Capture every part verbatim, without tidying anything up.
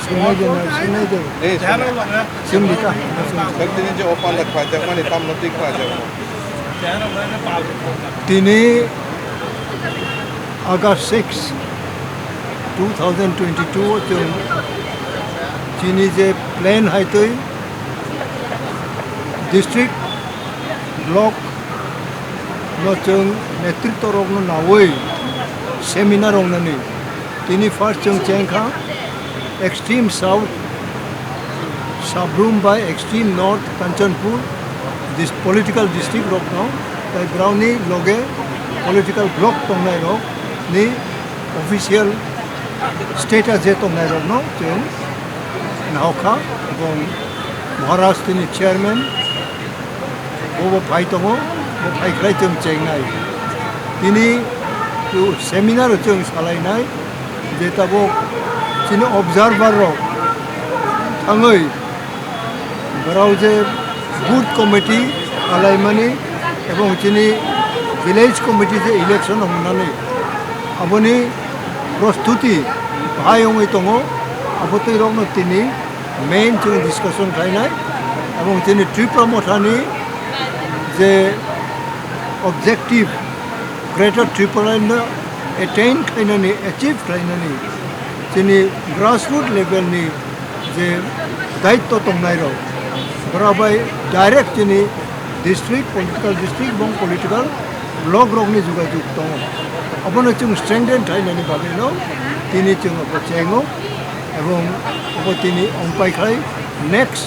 Sinai de, sinai de. Ei, sinai. Singli ka. Tini je opan da khlaijak mani tamno twi khlaijak. Tini August six, two thousand twenty-two o chwng chini je plan hai twi district, block no chwng netritwa rokno nawi seminar wngnani. Tini first chwng chengkha extreme south Sabrum bai extreme north Kanchanpur dis-, political district rokno, tai browni loge political block tongnai rok ni official status je tongnai rokno chwng nahokha, ebong Maharaj tini chairman, bo bo phai tongo, bo phai khlai chwng chengnai. Tini tu seminar o chwng salainai je tabuk chini observer rok thangwi borok je booth committee khlaimani ebong chini village committee je election wngnani aboni prostuti bahai wngwi tongo, abo twi rokno tini main chwng discussion khlainai, ebong chini Tipra Mothani je objective Greater Tipraland no attain khlainani, achieve khlainani, chini grassroot level ni je daitto tongnai rok, bora bai direct chini district, political district, ebong political block rok ni jogajog tongo. Abono chwng strengthen khlainani bagwi no tini chwng abo chengo. Ebong obo tini ongpai khlai next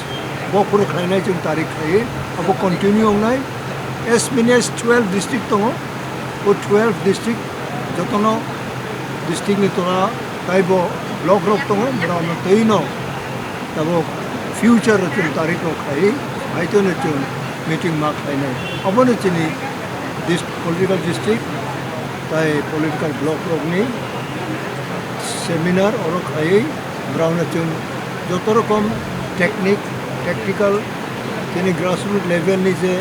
bo phuru khlainai chwng tarik khlaiwi abo continue wngnai. As many as twelve district tongo, o twelve district jotono district ni tola taibo block rok tongo, borokno twino tabuk future o chwng tarik rok khlaiwi haitono chwng meeting ma khlainai. Obono chini dis-, political district tai political block rokni seminar oro khlaiwi borokno chwng joto rokom technique, tactical, chini grassroot level ni je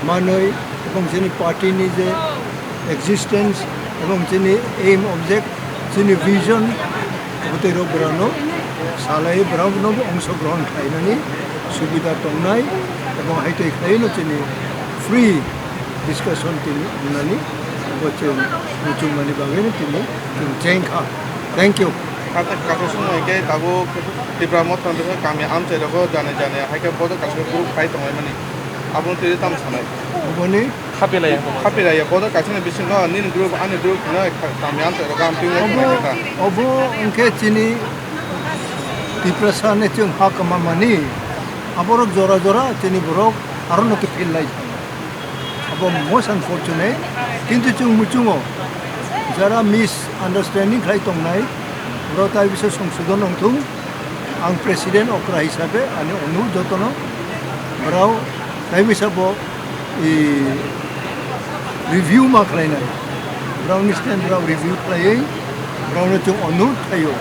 manwi ebong chini party ni je existence ebong chini aim, object, chini vision, abotwi rok borokno salai borokno ongsogrohon khlainani subida tongnai ebong haitwi khlaiwi no chini free discussion tini wngnani bo chwng muchungmani bagwi no tini chwng chengkha. Thank you. Kaisa, kaisa sumai khe tabuk Tipra Motha ni kami amchai rogo jani jani hai khe bodo kaisa group phai tonglaimani. Abono twi tamo sanai. Oboni Khapilaiya. Khapilaiya, bodo kaisa ni bisingo nini group, ani group hwnwi kha-, kami amchai rogo amtwi wngwi Obo, tonglaikha. Obo hwnkhe chini Tiprasa ni chwng ha kwmamani, aborok jora jora chini borok aro no kiphil lai. Abo most unfortunate, kintu chwng muchungo jara misunderstanding khlai tongnai, borok tai bisa songsodon wngthung. Ang president okra hisabe ani onurod jotono borok tai bisa bo, i, review ma khlainai. Borokni stand borok review khlaiwi borokno chwng onurod khlaio.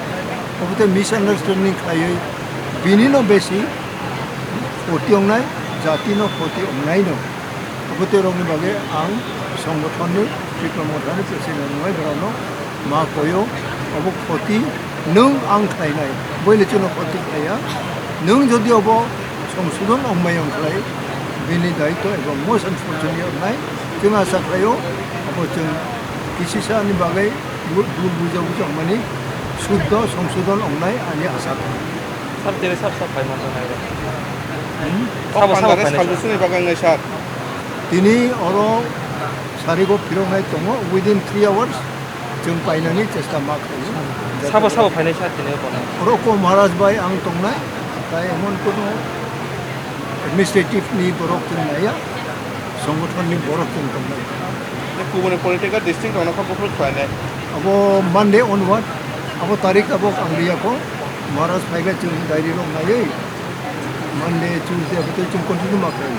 Obote misunderstanding khlaiwi bini no besi khoti wngnai, jati no khoti wngnai no. Abo tei rokni bagwi ang songothonni Tipra Mothani president wngwi borokno ma koyo. Obo khoti nwng ang khlainai, boile chwngno khoti khlaiya. Nwng jodi obo songsodon wngmai wngkhlai, bini daitw ebong most unfortunate wngnai. Chwng asa khlaio, abo chwng kisisa ni bagwi bu-, bu-, buja buja wngmani suddo songsodon wngnai ani asa khlai. Sir, tini sab sab phai manjaknai rok. Hmm? Sabo, sabo Pandare phainai sir. Salbusuni bagwi wngnai sir. Tini oro sarigo phiroknai tongo, within three hours chwng painani chesta ma khlaio. Sabo, sabo phainai sir tini oro? Oro ko Maharaj bai ang tongnai, tai emon kono administrative ni borok chwng naiya, songothon ni borok chwng tongnai. Kubuni political district rokno kha buphuru khlainai. Abo Monday onward, abo tarik abo ang liya ko, Maharaj phaiga chwng diary rok naiwi, Monday, Tuesday abo tei chwng continue ma khlai.